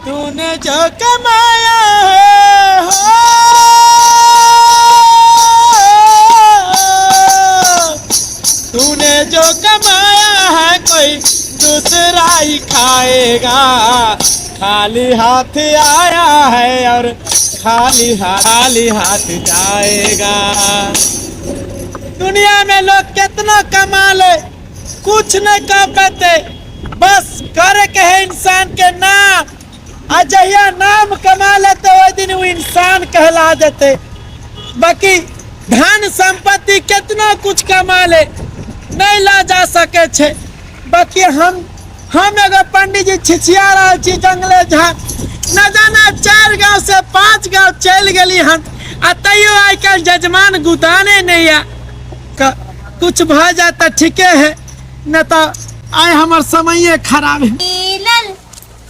तूने जो कमाया है हो, तूने जो कमाया है कोई दूसरा ही खाएगा। खाली हाथ आया है और खाली हाथ जाएगा। दुनिया में लोग कितना कमा ले, कुछ नहीं कर पाते। बस करे के है इंसान के नाम, आ जहिया नाम कमा लेते ओहि दिन वो इंसान कहला जेते। बाकी धन संपत्ति कितना कुछ कमा ले, नहीं ला जा सके छे। बाकी हम एगो पंडित जी छिछिया रहल छी जंगले झाड़, न जाने 4 गांव से 5 गांव चलि गेली हन, आ तैयो आइ काल्हि जजमान गुदाने नहीं है। कुछ भऽ जाए तऽ ठीके है, न तऽ आइ हमर समये खराब है। खिलल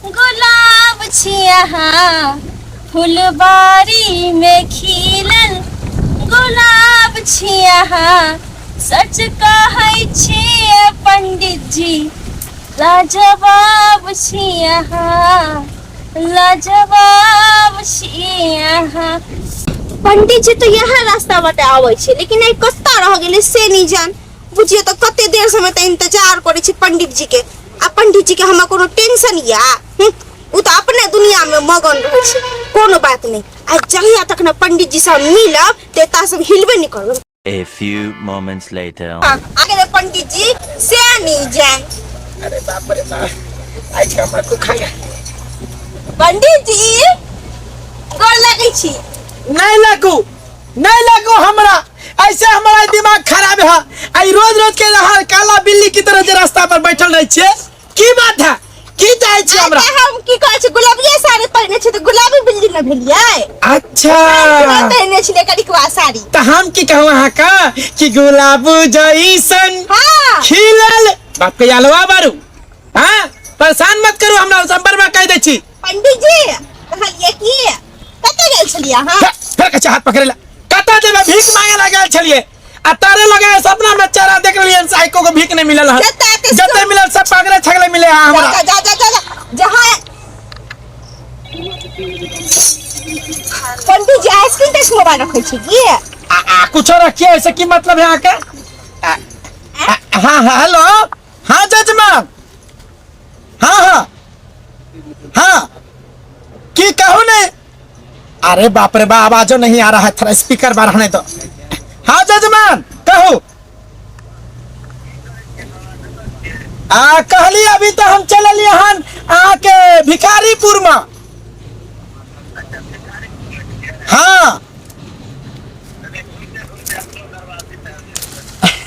गुलाब छी अहाँ फुलबारी में, खिलल गुलाब छी अहाँ। सच कहै छी पंडित जी, लाजवाब छी अहाँ, लाजवाब छी अहाँ। पंडित जी तो यह रास्ता बाटे आबै छै, लेकिन आइ कतऽ रह गेलै से नहि जान। बुझियौ तऽ कते देर से हम एतऽ इंतजार करै छी पंडित जी के। आ पंडित जी के हमरा कोनो टेंशन या ओ तऽ अपने दुनिया में मगन रहै छै। कोनो बात नहि, आ जहिया तक ने पंडित जी से हम मिलब तऽ एतऽ से हम हिलबे नहि करबै। A few moments later. आ गेलै पंडित जी से नहीं जान। अरे बाप रे बाप, आई कमर को खाया। पंडित जी गोर लगै छी। नहीं लगू, नहीं लगू हमरा, ऐसे हमारा दिमाग खराब है। आई रोज रोज के रहा काला बिल्ली की तरह जे रास्ता पर बैठल रहे छे, की बात है, की चाहे छी हमरा? अरे हम की कहै छी, गुलाबिये साड़ी पहिरने छी तऽ गुलाबी बिल्ली न भेलियै? अच्छा। पहिरने छलियै करिकवा साड़ी। तऽ हम की कहू अहाँ का कि गुलाब जैसन खिलल बाप के अलवा बारू। हाँ, परेशान मत करू हमरा, संपर्क में कह दै छी। पंडित जी कहलियै की कतऽ गेल छलियै अहाँ? फेर कच्चा हाथ पकड़े ला कतऽ जेबै, भीख मांगे ला गेल छलियै आ तारे लगे सपना में चेहरा देख रहियै, साइको को भीख नहीं मिलल हन। जतऽ एते जते मिलल सब पकड़े छगले मिले है हमरा। जा जा जा जा जा जहाँ पंडित जी आइसक्रीम तक मोबाइल रखै छी की? आ, आ कुछो रखिए, ऐसे की मतलब है अहाँके? आ, आ, हाँ हाँ हेलो, हाँ जजमान, हाँ हाँ हाँ, की कहू ने? अरे बाप रे बाप, आवाजो नहीं आ रहा है, थोड़ा स्पीकर बढ़ाने दो। हाँ जजमान कहू। आ कहली अभी तो हम चललिए हन अहाँके भिखारीपुर में। हाँ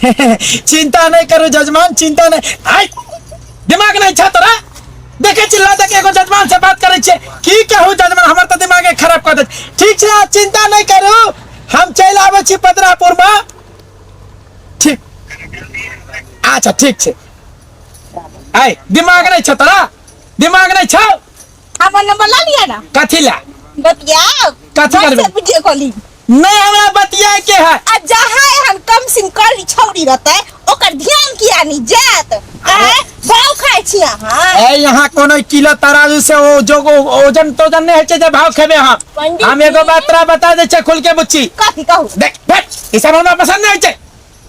चिंता नहीं करू जजमान, चिंता नहीं। आई दिमाग नहीं छा तोरा, देखे चिल्ला देखे एगो जजमान से बात करे छे, की कहू जजमान, हमर त दिमागे खराब कर दे। ठीक छै, चिंता नहीं करू, हम चल आबै छी पदरापुर में। ठीक, अच्छा ठीक छै। आई दिमाग नहीं छा तोरा, दिमाग नहीं छा। हमर नंबर ला लिया ना। कथी ला? बतियाओ। कथी करबै? WhatsApp video calling. नहीं हमरा बतियाए के है। आ जहाँ एहन कम सिन कर छौड़ी रहतै ओकर ध्यान किया नहीं जात? आँय, भाव खाइ छी अहाँ? ए यहाँ कोनो किलो तराजू से ओ जो ओजन तोजन नहीं होइ छै जे भाव खेबे हम। पंडित हम एगो जी। बात तोरा बता दै छै खुल के बुच्ची। कथी कहू? देख बैठ, ई सब हमरा पसंद नहीं होइ छै।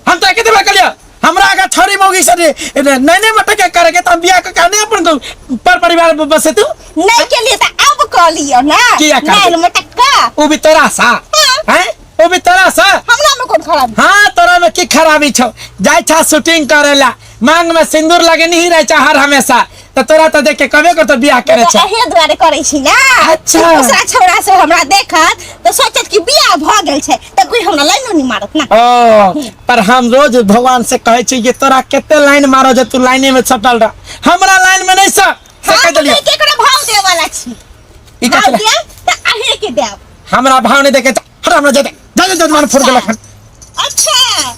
हम तो एके देबे कलियो, हमरा अगर छोरी मौगी से नहीं नहीं मटके करे के त हम बियाह के कहने अपन को पर परिवार बसे तू नहीं के लिए त अब कह लियो ना। किया करबै? नहीं मटक्का। उ भी तोरा सा। हाँ। हैं? उ भी तोरा सा? हमरा में कोन खराबी? हाँ तोरा में की खराबी छौ? जाय छा शूटिंग करेला, मांग में सिंदूर लगेनी ही रहे छा हर हमेशा, त तोरा त देख के कबे को तो बियाह करे तऽ छा। एहे दुआरे करै छी ना। अच्छा। दूसरा छौड़ा सब हमरा देखत तऽ सोचत कि बियाह भऽ गेल छै तऽ कोई हमरा लाइनो नहीं मारत ना। ओ पर हम रोज भगवान से कहै छी कि तोरा कते लाइन मारो जे तू लाइने में सटल रह, हमरा लाइन में नहीं सट। से हम कह देलियो। नहि केकरो भाव देय वाला छी। ई भाव कथी ला? देब तऽ अहे के देब। हमरा भाव नहीं देके हट हमरा जे दे। जा जा जजमान फोड़ देलक हन। अच्छा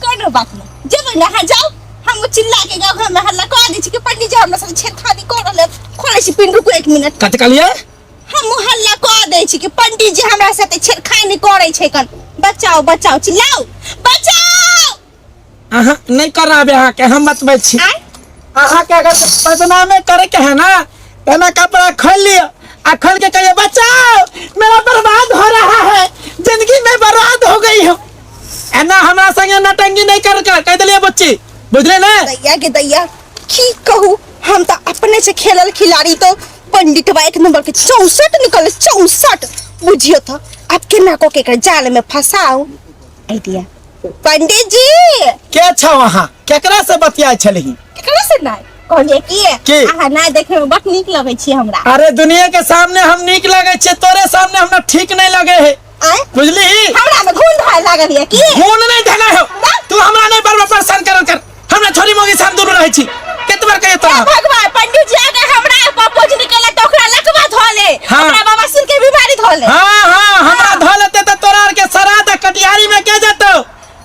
कोनो बात नहीं, जेबै ने अहाँ जाउ, हम चिल्ला के गाँव घर में हल्ला कऽ दै छी कि पंडित जी हमरा संग छेड़खानी कऽ रहल है। खोलै छी पिन, रुकू एक मिनट। कथी कहलियै? हम हल्ला कऽ दै छी कि पंडित जी हमरा साथे छेड़खानी करै छै कन, बचाओ बचाओ, चिल्लाउ बचाओ। अहाँ नहीं कराबे, अहाँ के हम बतबै छी। आँय? अहाँ के अगर बदनामे करे के है ना तना कपड़ा खोल लियो आ खोल के कहियो बचाओ, मेरा बर्बाद हो रहा है, जिंदगी में बर्बाद हो गई हूँ। एना हमरा संगे नटंगी नहीं कर कर कह दिलिए बच्ची, बुझले ना? दैया के दैया की कहू, हम तो अपने से खेलल खिलाड़ी तो पंडितवा एक नंबर के 64 निकले, 64 बुझियो तो। अब केना को के एकर जाल में फंसाऊ। आइडिया पंडित जी। के छौ अहाँ? केकरा से बतियाइ छलही? केकरा से नहीं कहलिए की की? अहाँ ना देखे में बड़ नीक लगै छी हमरा। अरे दुनिया के सामने हम नीक लगै छियै, तोरे सामने हमरा ठीक नहीं लगे है। आय? बुझली? हमरा में घून धाय लागल ये की? घून नहीं धना हो तू, हमरा नहीं बरबर परेशान करल कर। हमरा छोरी मोगी से हम दूर रहै छी, केतबार कहियो तोरा। हे भगवान, पंडित जी अगर हमरा पपोज निकले तो ओकरा लकवा धो ले। हाँ। ओकरा बाबा सिर के बीमारी धो ले। हाँ हाँ, हमरा धो लेते तो तोरा आर के सराद कटिहारी में के जतो,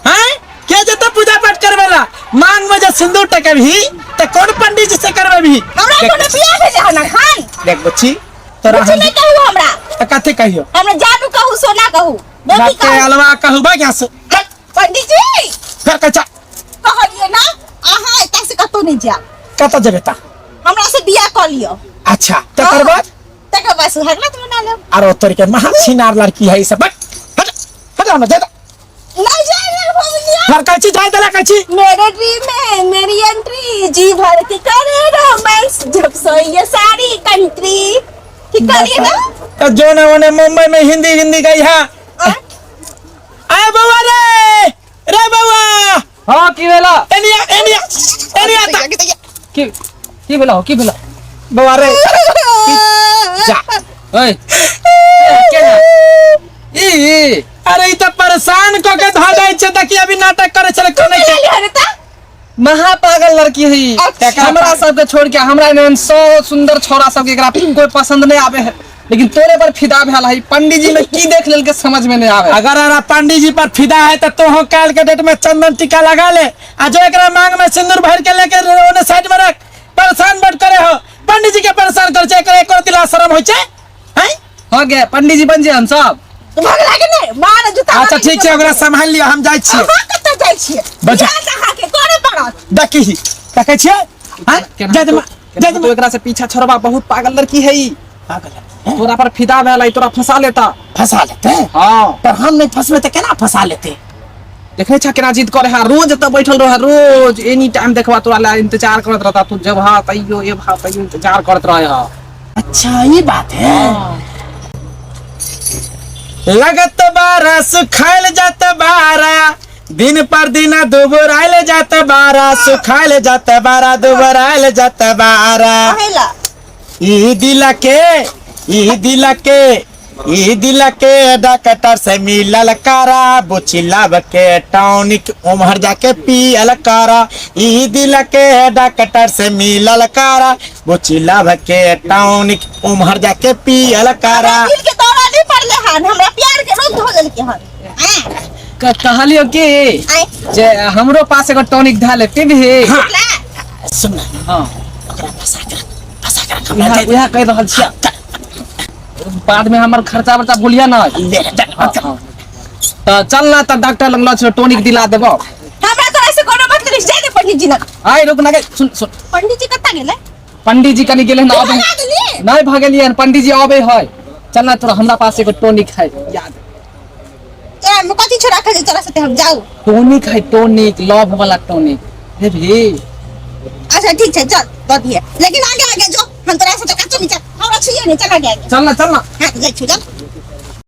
हैं के जतो पूजा पाठ करवेला? मांग में जे सिंदूर टकबही त कौन पंडित जी से करवेबही? हमरा कोनो बियाह भेले हन अखन? देख बच्ची, तोरा कुछ हम नहीं कहू हमरा। त कथी कहियो? हमरा जानू कहू, सोना कहू, बेबी बाप के कहू। अलवा कहू बा यहाँ से। हट। पंडित जी फिर कच्चा कहलिए ना, अहाँ एतऽ से कतौ नहीं जायब। कतऽ जेबे ता? हमरा से बियाह कऽ लिअ। अच्छा, तकर बाद? तकर बाद सुहागरात मना लेब। आरो तोर के महा छिनार लड़की है ई सब। हट हट हट, हमरा दे दे। नहीं जाए भवनिया। फिर कहै छी जाय देला कहै छी। मेरे ड्रीम है मेरी एंट्री, जी भर के करे रोमांस, जब सोई ये सारी कंट्री। ठीक कहलिए ना? तो जो ना ओने मुंबई में हिंदी हिंदी गई है। आए बउआ रे, रे बउआ। हाँ, की भेला? एनिया एनिया एनिया ता। की की भेला हो, की भेला? बउआ रे जा। ओए के है ई? अरे ई त परेशान क के ध दै छै, देखी अभी नाटक करे छले कोने के। अरे ता महा पागल लड़की है ई। अच्छा। हमरा सबके छोड़ के हमरा एहन 100 सुंदर छोरा सबके एकरा कोई पसंद नहीं आवे है, लेकिन तोरे पर फिदा भेल है। पंडित जी में की देख लेल के समझ में नहीं आवे। अगर अरा पंडित जी पर फिदा है तो तोहो काल के डेट में चंदन टीका लगा ले आ जो एकरा मांग में सिंदूर भर के लेके ओने साइड में रख। परेशान बड़ करे हो, पंडित जी के परेशान कर छै, एकरा एको दिला शरम होय छै? हैं? हो गया पंडित जी बन जे हम सब। भगला के नहीं मार जूता। अच्छा ठीक छै, ओकरा संभाल लिअ, हम जाइ छियै। अहाँ कतऽ जाइ छियै? बचा। बियाह तऽ अहाँके करे पड़त। देखी देखै छियै? हैं? केना जा दे केना जा दे। तू एकरा से पीछा छोड़बा, बहुत पागल लड़की है ई। पागल है। तोरा पर फिदा भेल है, तोरा फंसा लेता। फंसा लेते? हाँ। पर हम नहीं फंसबे तऽ केना फंसा लेते? देखै छा केना जिद करे है, रोज एतऽ बैठल रहे, रोज एनी टाइम देखबा तोरा ला इंतजार करत रहता। तू जब हा तैयो एब हा तैयो इंतजार करत रहे हा। अच्छा ये बात है। लगत बारा सुखाइल जात बारा, दिन पर दिन दुबराइल जात बारा, सुखाइल जात बारा दुबराइल जात बारा। कहेला ई दिल के, ई दिल के, ई दिल के डॉक्टर से मिलल करा, बुचिलाब के टॉनिक उम्हर जाके पियल करा। ई दिल के डॉक्टर से मिलल करा, बुचिलाब के टॉनिक उम्हर जाके पियल करा। हमरा दिल के दौरा नहीं पड़ले हन, हमरा प्यार के रोग धो देलके हन। कहलियो कि आय। जे हमरो पास एगो टॉनिक धैल है, पीबही? हाँ। ला। सुन ना। हाँ। ओकरा फंसा के रख, फंसा के रख, हमरा उएह दे दे। उएह कहि रहल छियै, बाद में हमर खर्चा वर्चा भूलिया ना। ले, जा, हाँ, हाँ। तऽ चल ना तऽ डॉक्टर लग लऽ चलो, टॉनिक दिला देबो। हमरा तोरा से कोनो मतलब नहीं, जाय दे पंडित जी लग। आइ रुक ना गे, सुन सुन। पंडित जी कतऽ गेलै? पंडित जी कनी गेलै हन, आबै। भगा देलियै? नहि भगेलियै हन, पंडित जी आबै है। चल ना तोरा हमरा पास एगो टॉनिक है, याद। तोरा में कथी छोड़ा खा तोरा साथे हम जाऊ? टॉनिक है, टॉनिक, लव वाला टॉनिक हे भी। अच्छा ठीक छै, चल दऽ दिहे, लेकिन आगे आगे जो, हम तोरा साथे कतौ नहीं चल, हमरा छुइए नहीं, चल आगे आगे। चल ना, चल ना। हाँ जाइ छी, चल।